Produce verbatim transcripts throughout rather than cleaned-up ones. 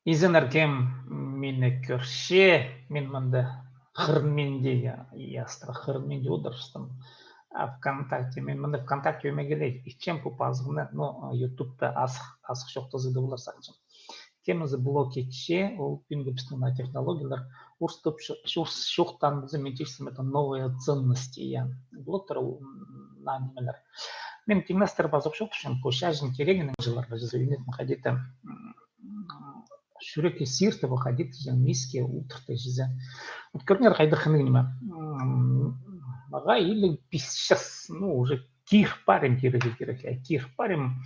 Изеннер, кем мині кӧрче, мин мында хырын минде, я, ястыра хырын минде одырыбыстым. А ВКонтакте, мин мында ВКонтакте ӧме киле, итчем пу пазығны, но, а, Ютубта азых, азых чоохтазығ даа полар сағынчам. Темазы блог итче, ол пӱӱнгі пістің мына технологиялар, орыстап чо-, орыс чоохтаан полза, мин тіпчем, это новые ценности, я. Блогтар ол, м, наа нимелер. Мин тиңнестіріп азых чоохтапчам, пу чачын кирегінең чыларға чізе, ӱнетін хайди-да, м, чӱрекке сиртіп, хайди-да, миске ултырта чізе. Вот кӧріңер, хайдағ хынығ ниме. М, мағаа илиг пис час, ну, уже кир парим, кирерге кирек, я, кир парим.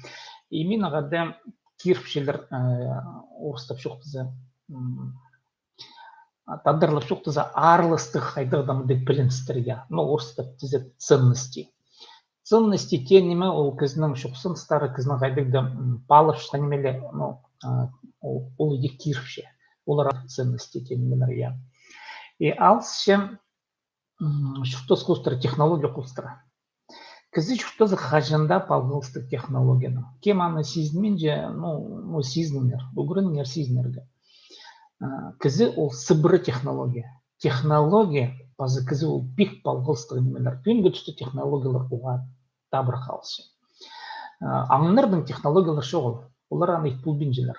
И мин ағаа даа киріпчелер, э, орыстап чоохтаза, м, а, тадарлап чоохтаза, аарластығ хайдағ-да мындағ піліністер, я. Ну, орыстап тізе ценности. Ценности теен ниме, ол кізінің чохсыныстары, кізінің хайдағ-да, м, паалапчатхан нимелері, ну, а, ол, ол иди киріпче. Олар ценности теен нимелер, я. И алысча, м, чуртас хоостыра, технология хоостыра. Кізі чуртазы хаҷан даа палғалыстығ технологиянаң. Кем аны сизінминче, ну, ну, сизініңер, ӱгреніңер сизінерге. А, кізі ол сыбыра технология. Технология паза кізі ол пик палғалыстығ нимелер. Пӱӱнгі туста технологиялар уғаа табырах алысча. А, аңнарның технологиялар чоғыл. Олар аны ит полбинчалар.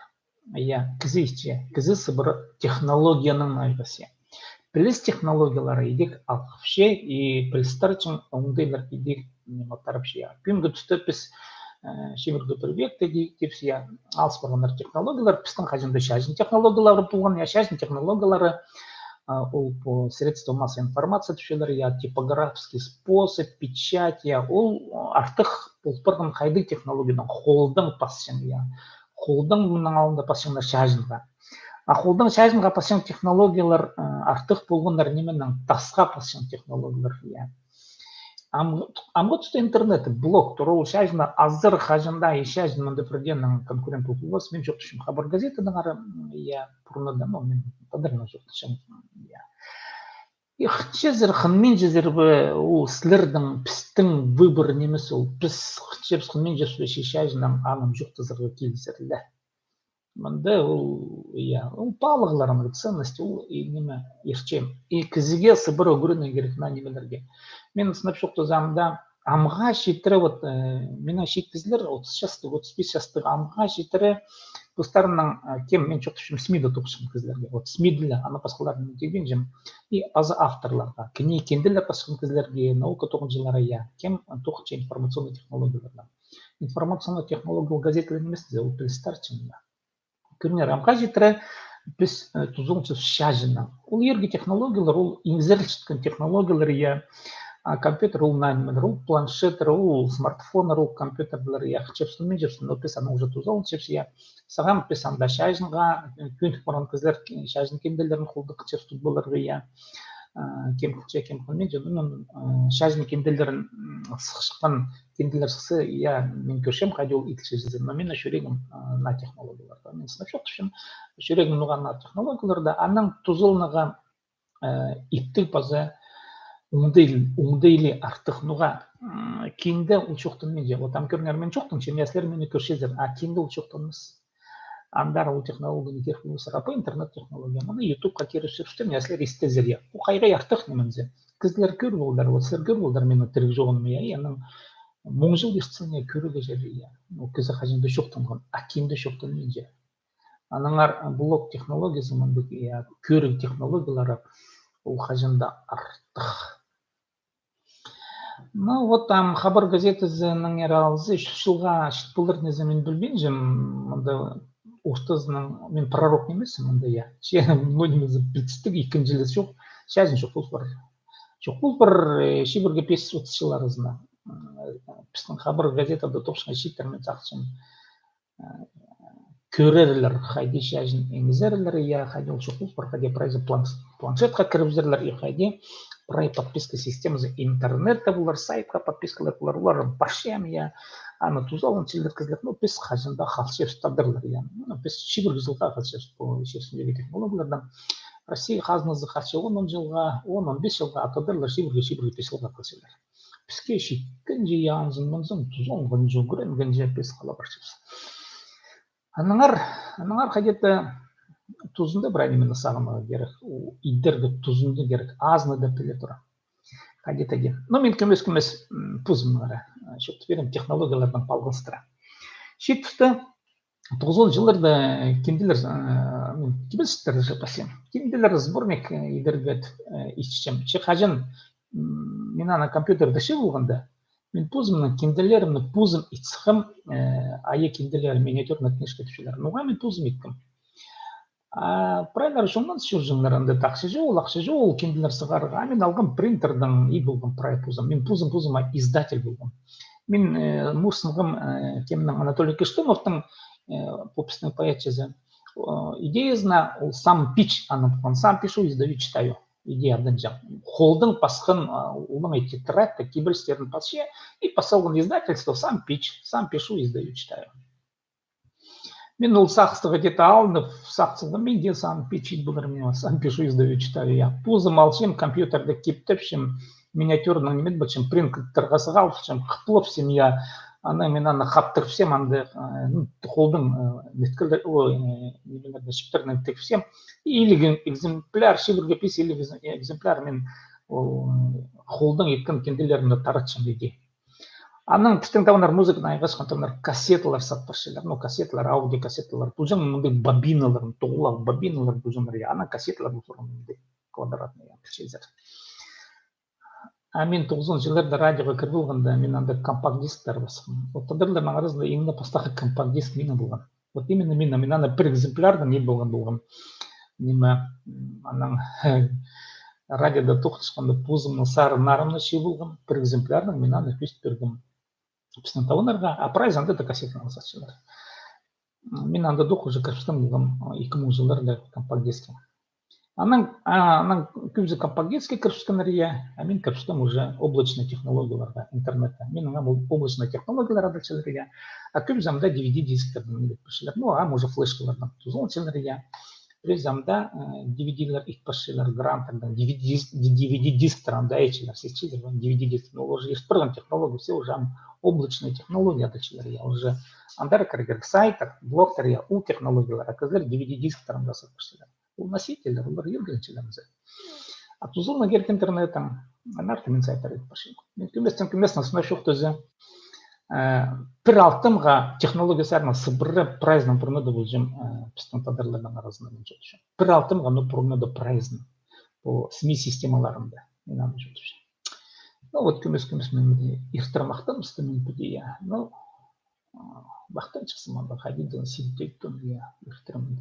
Я, кізі итче, кізі сыбыра технологиянаң айғасча. Піліс технологиялары идӧк алғапча, и пілістер чоң оңдайлар идӧк, ниме, тарапча, я. Пӱӱнгі туста піс, э, чибіргі пір векте тибіс, я, алыс парғаннар технологиялар, пістің хаҷан даа чачын технологиялары полған, я, чачын технологиялары, а, ол пу средства массовой информации тіпчелер, я, типографский способ, печать, я, ол, а, артых пол парған хайдағ технологиянаң, холдаң пасчаң, я. Холдаң мының алнында пасчаңнар чачынға. А холдаң чачынға пасчаң технологиялар, а, артых полғаннар нименең, тасха пасчаң технологиялар, я. Ам-, амғы туста интернет, блог тур, ол чачыннаң азыра хаҷан даа, и чачын мында пірдеңнең конкурент пол полбас. Мин чоохтапчам «Хабар» газетанаң ары, я, пурнада, ну, мин тадарнаң чоохтапчам, я. И хынчазар, хынминчазар ба, ол сірернің, пістің выбор нимес ол. Піс хынчабыс, хынминчабыс ба, че чачыннаң аны чоохтазарға килізер ле. Мында ол, я, ол палығларның ценность, ол, и, ниме, иртче. И кізіге сыбыра ӱгренерге кирек наа нимелерге. Мин сынап чоохтазам даа, амға читіре, вот, э, минең чиит кізілер, отыс частығ, отыс пис частығ, амға читіре, постарының, э, кем, мин чоохтапчам СМИ-да тоғынчатхан кізілерге. Вот СМИ-да, аны пасхаларны тигбинчем. И паза авторларға. Кинде, кинделер пасхан кізілерге, наука тоғынҷылары, я. Кем тоғынча информационный технологияларда. Информационный технологиялар газеталар нимес, ол пілістер чоң. Кӧріңер, амға читіре піс, э, тузаланчабыс чачыннаң. Ол иргі технологиялар, ол иңзерілчеткен технологиялар, я, а, компьютер, ол наа нимелер, ол планшеттер, ол смартфоннар, ол компьютерлер, я, хынчабыс, хынминчабыс, но піс аны уже тузаланчабыс, я. Сағам піс анда чачынға, э, кӧнік парған кізілер, ки-, чачын кинделерін холда хынчабыс тудып аларға, я. А, кем хынча, кем хынминча, ну, мин, а, чачын кинделерін, м, сыхчатхан кинделер сыхса, я, мин кӧрчем, хайди ол иділче чізе. Но минің чӱрегім, а, наа технологияларда. Мин сынап чоохтапчам, чӱрегім ноға наа технологияларда, анаң тузаланарға, э, иптіг паза оңдай, оңдайлығ артых ноға, м, кинде ол чоохтанминча. Вот ам кӧріңер, мин чоохтанчам, я, сірер мині кӧрчезер, а кинде ол чоохтанмас. Андар ол технологияны киріп полбассар, а пу интернет технология. Мына Ютубха киріп сӧстем, я, сірер истезер, я. Пу хайдағ артых нимензе. Кізілер кӧр полар, вот сірер кӧр полар минің тіріг чоғыным, я, я, анаң муң чыл иртсең, я, кӧрерге чарир, я. Ол кізі хаҷан даа чоохтанған, а кинде чоохтанминча. Аннаңар блог технологиязы, мындағ, я, кӧріг технологиялары, ол хаҷан даа артых. Ну, вот ам «Хабар» газетазынаң алза, чӱс чылға чит полар ниме, мин пілбинчем, мында ортазынаң, мин пророк нимеспін, мында, я. Че, ну, ниме, пілдістіг, ікінҷілес чох, чачын чох пол пар. Чох пол пар, э, чибіргі пис-отыс чыл аразына. М, пістің «Хабар» газетада тоғысхан чииттер, мин сағынчам, э, кӧрерлер, хайди чачын иңзерлер, я, хайди ол чох пол пар, хайди прайзы планш-, планшетха кірібізерлер, и хайди прай подписка системазы интернетте полар, сайтха подпискалар полар, олар парчам, я, аны тузаланчалар кізілер, ну, піс хаҷан даа халчабыс тадарлар, я. Ну, піс чибіргі чылға халчабыс пу чир ӱстӱндегі технологиялардаң. Россия хазназы халча он, он чылға, он, он пис чылға, а тадарлар чибіргі, чибіргі пис чылға халчалар. Піске читкенҷе, я, анзын-мынзын тузаланғанҷа, ӱгренгенҷе піс хала парчабыс. Аннаңар, аннаңар хайди-да Тузында прай нимені сағынарға кирек, идерге тузында кирек, азыны даа піле тура. Хайди-да. Но мин кӧмес-кӧмес позымнаңар чоохтап пирем технологияларнаң палғалыстыра. Чиит туста, тоғызон чылларда кинделер, кибелістер же пасчам. Кинделер сборник идерге итчем. Че хаҷан мин аны компьютерде чыып алғанда, мин позымның кинделерімні позым ит сыххам, ая кинделер, миниатюрная книжка тіпчелер. Ноға мин позым иткем? А прайлары чоннан чӧрҷеңнер, анда ахча чоғыл, ахча чоғыл кинделер сығарға. А мин алғам принтердең и полғам прай позым. Мин позым позыма издатель полғам. Мин мур сынғам кемнің, Анатолий Кыштымовтың, пу пістің поэт чізе, идеязына. Ол сам пич, аның полған, сам пишу, издаю, читаю. Идея адынҷа. Холдың пасхан, олның тетрадьта кибелістерін пасча, и пас салған издательство, сам пич, сам пишу, издаю, читаю. Мин ол сағыстығ где-то алынып, сағыс салғам, мин дее сам пич ит поларым, сам пишу, издаю, читаю, я. Позым алчам, компьютерде киптепчем, миниатюрный ниме ит полчам, принтерға сығарчам, хыплапчам, я. Анаң мин аны хаптырыпчам, анда, ну, холдың ниткілер, ой, нимелерді чіптернең тікпеем. И иліг экземпляр, чибіргі пис иліг экземпляр мин ол холдың иткен кинделерімні таратчам иди. Анаң пістің табаннар, музыканы айғасхан табаннар, кассеталар сат парчалар. Ну, кассеталар, аудиокассеталар. Пу чаң мындағ бобиналар, тоғылах бобиналар пу чаңнар, я. Анаң кассеталар пу чаңнар мындағ квадратный, я, пілчезер. А мин тоғызон чылларда радиоға кіріп алғанда, мин анда компакт дисктер пасхам. Вот тадарларның аразында иң пастағы компакт диск минің полған. Вот именно мин, мин аны пір экземплярдаң ит полған полғам. Ниме, анаң радиода тоғынчатханда позымның сарыннарымны чыып алғам, пір экземплярдаң мин аны кӧзіт пиргем пістің табаннарға, а прайзы анда даа кассетаны сатчалар. Мин анда даа уже кірібіскен полғам ікі муң чылларда компакт дискке. Анаң, а, анаң кӧбізі компакт дискке кірібіскеннер, я, а мин кірібіскем уже облачный технологияларға, интернетке. Минің ам ол облачный технологиялар адалчалар, я. А кӧбізі ам даа D V D дисктердең ит парчалар. Ну, ам уже флешкалардаң тузаланчалар, я. Пірее ам даа D V D-лер ит парчалар, гранттардаң D V D диск, D V D дисктер ам даа итчелер, сетчелер, D V D диск. Ну, уже ирт парған технология, все уже ам облачный технология адалчалар, я, уже. Андар кірерге сайттар, блогтар, я, ол технологиялар, а кізілер D V D дисктер ам даа сат парчалар. Ол носительлер, олар иргіленчелер мызе. А тузаланарға кирек интернеттең, аннаңар мин сайттар ит парчам. Мин кӧместең, кӧместең сынап чоохтаза, пір алтымға технология саринаң сыбыра прайзынаң пурнада полҷам пістің тадарларның аразында, мин чоохтапчам. Пір алтымға, ну, пурнада прайзынаң. Пу СМИ системаларында, мин аны чоохтапчам. Ну, вот кӧмес-кӧмес мин иртірем, махтаныбыстым мин піди, я. Ну, махтанчатсам, анда хайди-да сидіптейтін, я, иртірем.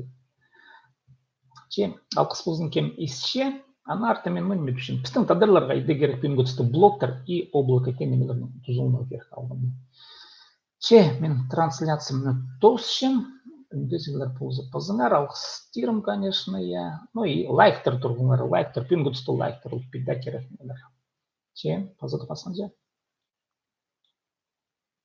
Че, алғыс ползын, кем исче, аннаңар мин мыны тіпчем. Пістің тадарларға иде кирек пӱӱнгі туста блогтар и облако, тее нимелернең тузаланарға кирек алғым. Че, мин трансляциямны тоосчам, ӱндезіглер полза пазыңар, алғыстирым, конечно, я. Ну и лайктар турғыңар, лайктар, пӱӱнгі туста лайктар, ол піди кирек нимелер. Че, паза тоғасханҷа.